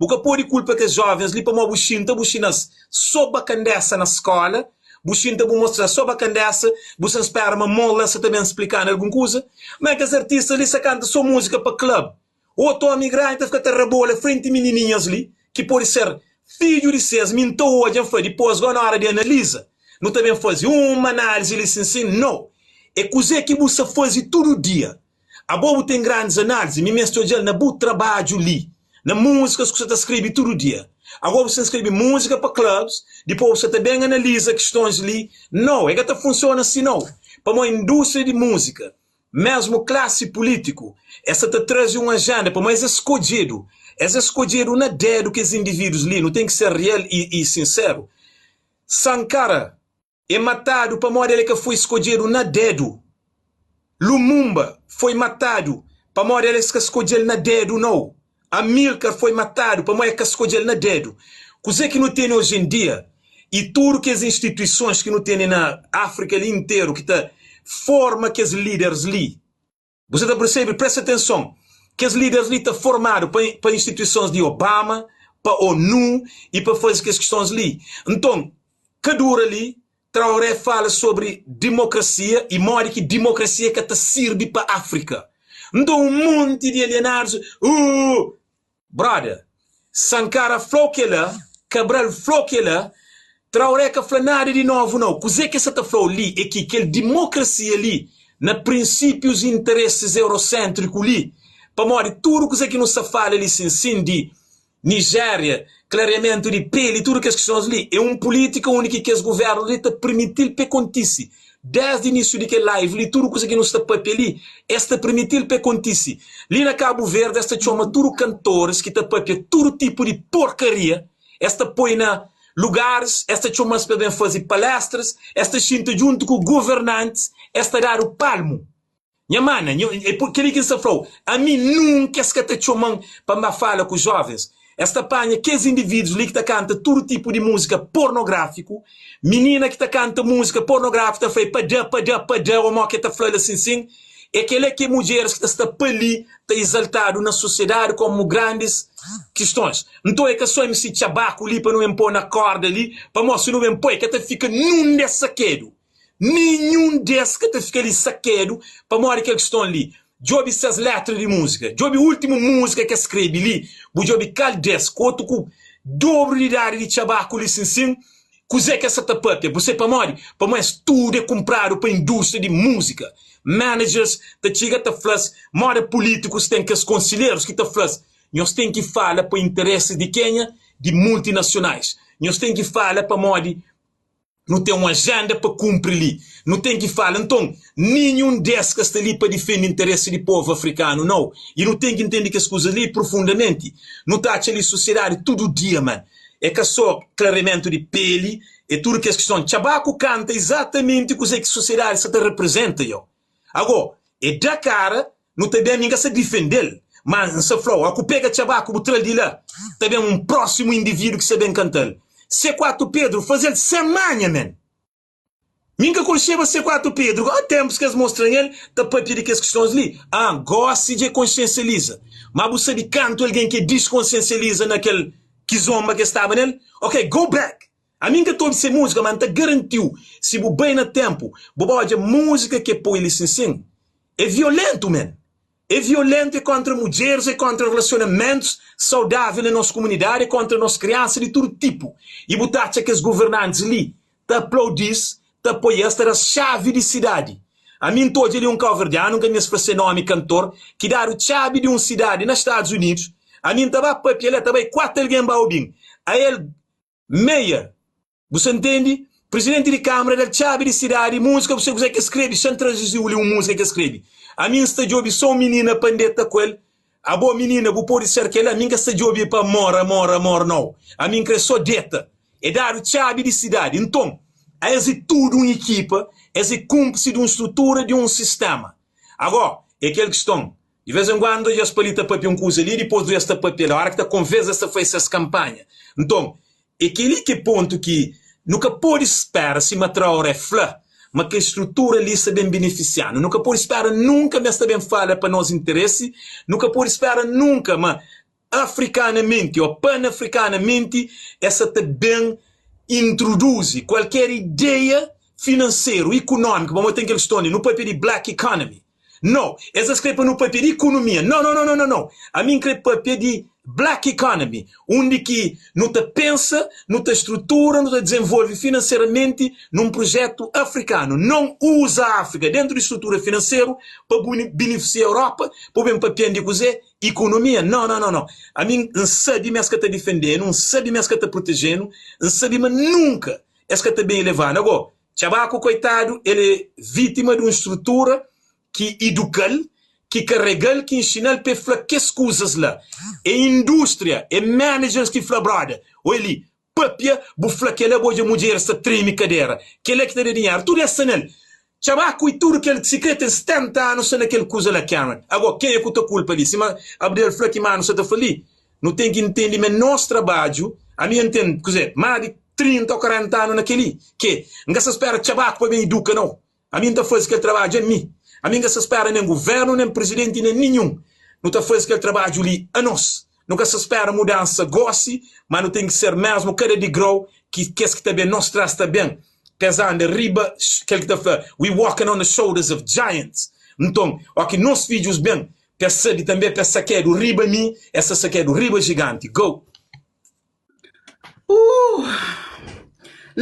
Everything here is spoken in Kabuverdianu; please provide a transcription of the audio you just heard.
Bu ka pode kulpa kes jovens li pamodi bu xinta bu xina-s so bakandesa na skola, bu xinta bu mostra-s so bakandesa, bu sta spera ma mon la sa ta ben splika-nu algun kuza. Ma kes artistas li sa kanta so muzika pa club. Otu omi grandi ta fika ta rabola frenti minininhas li ki pode ser fidju di ses. Mi N ta odja N fla dipos go na ora di analiza nu ta ben faze uma analizi li sin sin. No! É kuze ki bu sa faze tudu dia. Abo bu ten grandis análisi, mi meste odja-l na bu trabadju li, na múzikas ku sa ta skrebe tudu dia. Ago bu sta skrebe múzika pa clubs, dipôs bu sa ta ben analiza kistons li. No, e ka ta funsiona si no. Pamodi indústria di múzika, mésmu klasi pulítiku, es sa ta traze un ajenda, pamodi es é skodjedu. Es é skodjedu na dedu kes indivídus li. Nu ten ki ser real i sinseru. Sankara. E matadu pamodi el é ka foi skodjedu na dedu. Lumumba foi matadu pamodi el es ka skodje-l na dedu nou. Amilcar foi matadu pamodi el ka skodje-l na dedu. Kuzê ki nu tene oji en dia i tudu kes instituisons ki nu tene na Afrika li interu ki ta forma kes líderes li, Bu sa ta persebe? Presta atenson, kes líderes li ta formadu pa pa instituisons di Obama, pa ONU i pa faze kes kistons li. Nton, ka dura li, Traoré fala sobri dimokrasia i modi ki dimokrasia ka ta sirbi pa Afrika. Nton, un monti di alienadus, Uuh! Brother, Sankara flau kela, Cabral flau kela, Traoré ka fla nada di novu nau. Kuze ke sa ta flau li é ki kel dimokrasia li na prinsipius i interesis eurosentriku li, pamodi tudu kuze ki nu sa fala li sin sin di Nigéria, klareamentu di peli, tudu kes kistons li é un pulitika undi ki kes guvernu li ta permitil pe kontisi. Desdi inisiu di kel live li, tudu kuza ki nu sta papia li, es ta permitil pa e kontisi. Li na Kabu Verdi es ta txoma tudu kantoris ki ta papia tudu tipu di porkaria, es ta poi na lugaris, es ta txoma-s pa ben faze palestras, es ta xinta djuntu ku governantis, es ta dadu palmu. Nha mana, nho, é por kel-li ki N sta fla-u, ami nunka es ka ta txoma-m pa N ba fala ku jóvens. Es ta panha kes indivídus li ki ta kanta tudu tipu di múzika pornográfiku, minina ki ta kanta múzika pornográfiku ta fla é pa da, pa da, pa da, ô mó ki el ta fla-l asin sin. É kel-la ki é mudjeris ki ta sta pa li ta izaltadu na sosiedadi kómu grandis kistons. Nton é ka sô MC Txabaku li pa nu ben pô na kórda li, pamó si nu ben poi ka ta fika nun des sakedu. Ninhun des ka ta fika li sakedu pamodi kel kiston li. Djobe ses letra di muzika. Djobe ultimu muzika ki es skrebe li. Bu djobe kal des ku otu ku dobru di idadi di txabaku li sin sin kuze ki es sa ta papia. Bu se pamodi? Pamodi es tudu e kunpradu pa industria di muzika. Managers ta txiga ta fla-s moda pulitikus ten kes konsilherus ki ta fla-s nhos ten ki fala pa interesis di kenha? Di multinasionais. Nhos ten ki fala pamodi Nu ten un ajenda pa kunpri li. Nu ten ki fala. Nton, ninhun des ka sta li pa difende interesi di povu afrikanu, nau. I nu ten ki ntende kes kuzas li profundamenti. Nu ta atxa li sosiedadi tudu dia, man. É ka so klariamentu di peli, é tudu kes kiston. Txabaku kanta izatamenti kuze ki sosiedadi sa ta reprezenta, yo. Ago, é da kara, nu ta ben, mi N ka sa difende-l, ma N sa fla-u, a ku pega txabaku bu tra-l di la, ta ben un prósimu indivídu ki sa ben kanta-l. C4 Pedro faze-l sen manha, man! Mi N ka konxeba C4 Pedro, a ténpus ki es mostra-m el ta papia di kes kistons li. Ah, gósi dja e konsiensializa. Ma bu sabe kantu algen ki e diskonsiensializa na kel kizomba ki e staba nel? Ok, go back! Ami N ka ta obi se múzika, ma N ta garanti-u, si bu bai na ténpu, bu ba odja múzika ki e poi li sin sin, é violentu men. É violentu, é kóntra mudjeris, é kóntra relasionamentus saudável na nos kumunidadi, é kóntra nos kriansa di tudu tipu. I bu ta atxa kes governantis li ta aplaudi-s, ta apoia-s, ta da-s xavi di sidadi. Ami N ta odja li un kauverdianu, N ka meste fla se nómi, kantor, ki dadu txabi di un sidadi na Stadus Unidus. Ami N ta ba papia la, ta bai kuatu algen ba obi-m. Ael. Meia, Bu sa ntende? Presidenti di Kamara da-l txabi di sidadi, múzika, bu sa kuzé ki el skrebe? Xa N traduzi-u li un múzika ki el skrebe. Ami N sta djobe sô un minina pa N deta ku el. Abo, minina, bu pode ser kel-la. Ami N ka sta djobe pa amor, amor, amor, nau. Ami N kre sô deta. E dadu txabi di sidadi. Nton, aes é tudu un ekipa, es é kúnplisi di un strutura, di un sistéma. Agó, é kel kiston. Di vez en kuandu odja-s pa li ta papia un kuza li, dipôs du es ta papia la. Óra ki ta konvês es ta faze ses kanpanha. Nton, é kel-li ki é pontu ki nu ka pode spera, sima Traoré fla, ma kel strutura li sta ben benefisia-nu. Nu ka pode spera nunka ma es ta ben fala pa nos interesi. Nu ka pode spera nunka ma. Afrikanamenti ô panafrikanamenti es sa ta ben introduzi kualker ideia finanseru, ikunómiku, pamodi ten kel kiston di nu papia di black economy. No, es es kre pa nu papia di ikonomia. No, no, no, no, no, no. Ami N kre papia di black economy, undi ki nu ta pensa, nu ta strutura, nu ta dizenvolve finanseramenti nun prujetu afrikanu. Non uza Afrika dentu di strutura finanseru pa bu binifisia Europa, pa bu ben papian di kuze? Ikonomia? No, no, no, no. Ami N sabe ma es ka ta difende-nu, N sabe ma es ka ta proteje-nu, N sabe ma nunka es ka ta ben ileva-nu. Ago, Txabaku koitadu, el é vítima di un strutura ki iduka-l, ki karega-l, ki inxina-l pa el fla kes kuzas la. É indústria, é managers ki fla broda, oi li, papia, bu fla kela, bu odja mudjeris ta treme kadera, kela ki ta da dinheru, tudu es sta nel. Txabaku i tudu kel, sikrê ten 70 anu sta na kel kuza la. Cameron, Ago, kenha ku ta kulpa li? Sima Abdel fla ki manu sa ta fla li, Nu ten ki ntende ma nos trabadju, ami N ten, kuzê, más di 30 ô 40 anu na kel-li, ke N ka sta spera txabaku pa ben iduka, nau. Ami N ta faze kel trabadju ami. Ami N ka sta spera nen guvérnu, nen prizidenti, nen ninhun. Nu ta faze kel trabadju li anos. Nu ka sta spera mudansa gósi, má nu ten ki ser mésmu kada digrau ki kes ki ta ben nos tras ta ben pa es anda riba kel ki ta fla, We walking on the shoulders of giants. Nton, óki nos fidjus ben, Pa es sabe tanbe pa es sakedu riba mi, es ta sakedu riba jiganti. Go! Uuh!